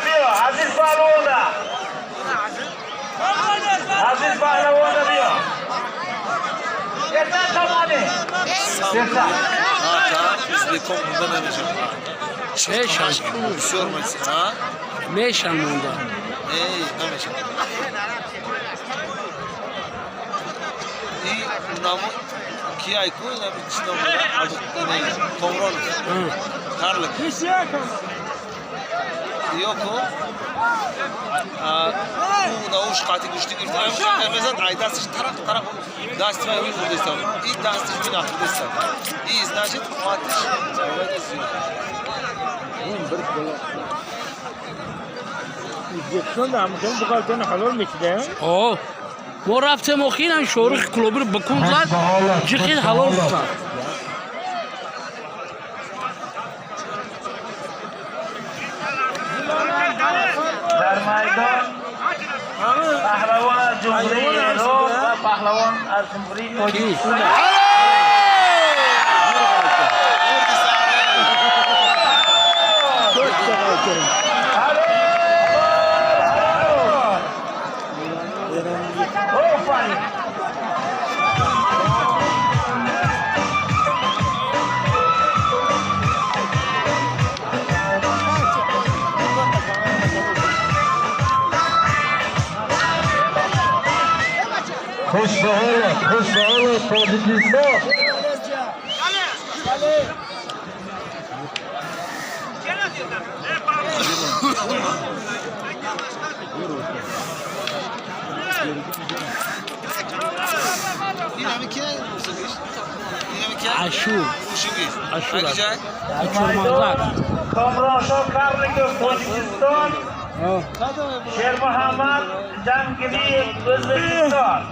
биё, Азиз паҳлавонда. Азиз паҳлавонда биё. Эртан тамоми. Эртан. Ӯзбекҳо монда намешавад. Мешан. Бисёр меси, а? Мешан монда. Эй, намешавад. И намо ки айку нами чи ном дорад? Комрон. Карлик. Ёку ӯ науш қати гӯшти гирифта мезад, ай дастиш тарақ тарақ дасти вай мехӯрдестам, и дастиш минахӯрдестам, и значит қувватиш вайда зиёд. Ӯзбекистон ҳамчун буғалтон ҳалол мекида. О, мо рафтем охиран Шорух клубир бикун зад, ҷиқид ҳалол гуфтан. Дар майдон паҳлавон аз Ҷумҳурии Эрон ва паҳлавон аз Ҷумҳурии Тоҷикистон. Ҳалол! Офарин! Хуш ба ҳолат, хуш ба ҳолат, Тоҷикистон! Ин ҳами ки мусиқиш? Ин ҳами ки? Ашур. Мусиқиш. Ашур. Аги ҷай? Чурманзак. Комроншоҳ Карликов, Тоҷикистон, Шермуҳаммад Ҷангириев, Ӯзбекистон.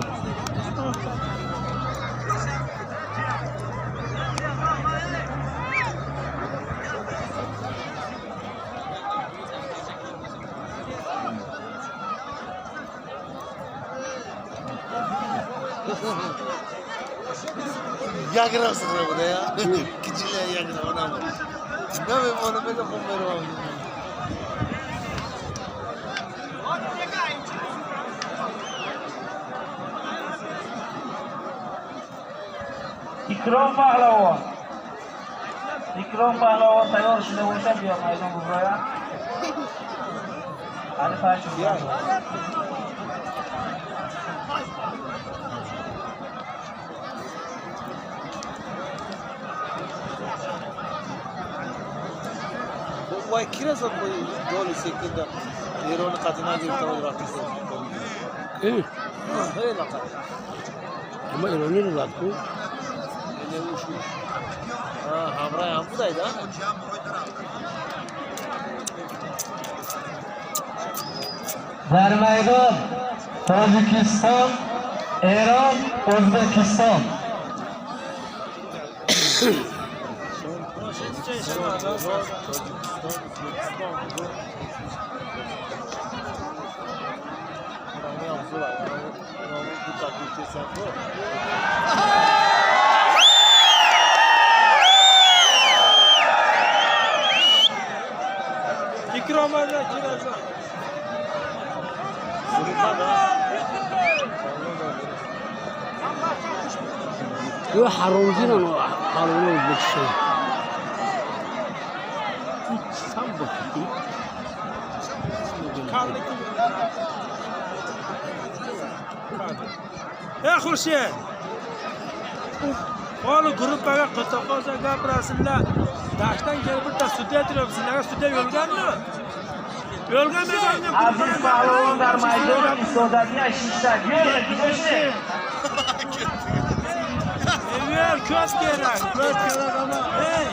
Як грам сихра буда я? Кичила як грам набуд. Намемонам, мега хун меравам. Икром паҳлавон. Икром паҳлавон тайёр шуда бошад, биё майдон буброяд. Ҳалифа шуд. Вай кира зад бо голи секунда Эрони қатъи нагирифта буд, рафти. Хеле қат. Ама эрониро зад ку. Эне ушу. А, ҳамраҳ ҳам будай да? Дар майдон Тоҷикистон, Эрон, Ӯзбекистон. Тоҷикистон, Ӯзбекистон. Ҳам зура. Ду гирифтесан ко. Икром ана кираса. Зурикада. Ё ҳаромзиран паҳлавони Ӯзбекистон. Сам боши. Карлик. Ey Xurshid. Holi gruppaga qo'ta gapirasizlar. Dashdan kelib bitta sudya turibdi. Sizlarga sudya yo'lganmi? Yo'lgan. Aziz паҳлавон дар майдон истодагия шишта. Yur, куҷоши? Eğer ko'z kerak, ko'z kerak ama. Ey,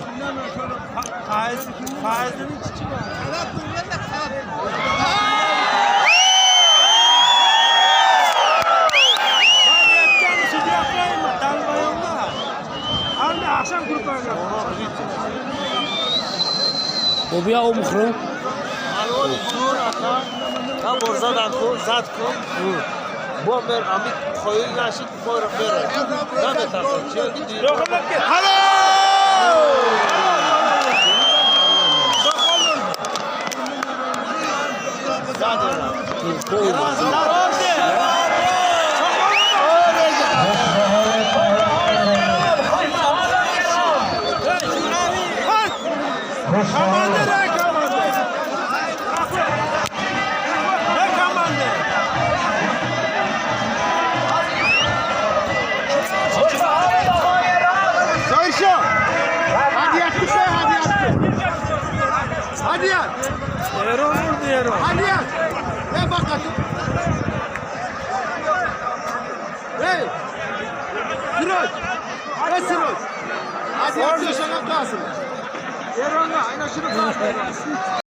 faiz, faizini chichi bor. Ben aytganni sudya qo'yma, dalbayonlar. Alma akşam gruppaga. Бо бия об мухӯрам. Алвони зур ака. Ка бор задан ку, зад ку. Бо мер ами қоил нашид, қойро мера. Наметарсад. Чия ки ди. Yo'qolib ket. Halol! Хуш ба ҳолат. Командир, ey командир. Ey командир. Hadi yaktı be, hadi yaktı. Hadi yak. Erol vurdu Erol. Hadi yak. Ne bakalım. Hey. Siroj. Hey Siroj. Hadi yaktı, şaka kalsın. Erol'la aynen şunu kalsın.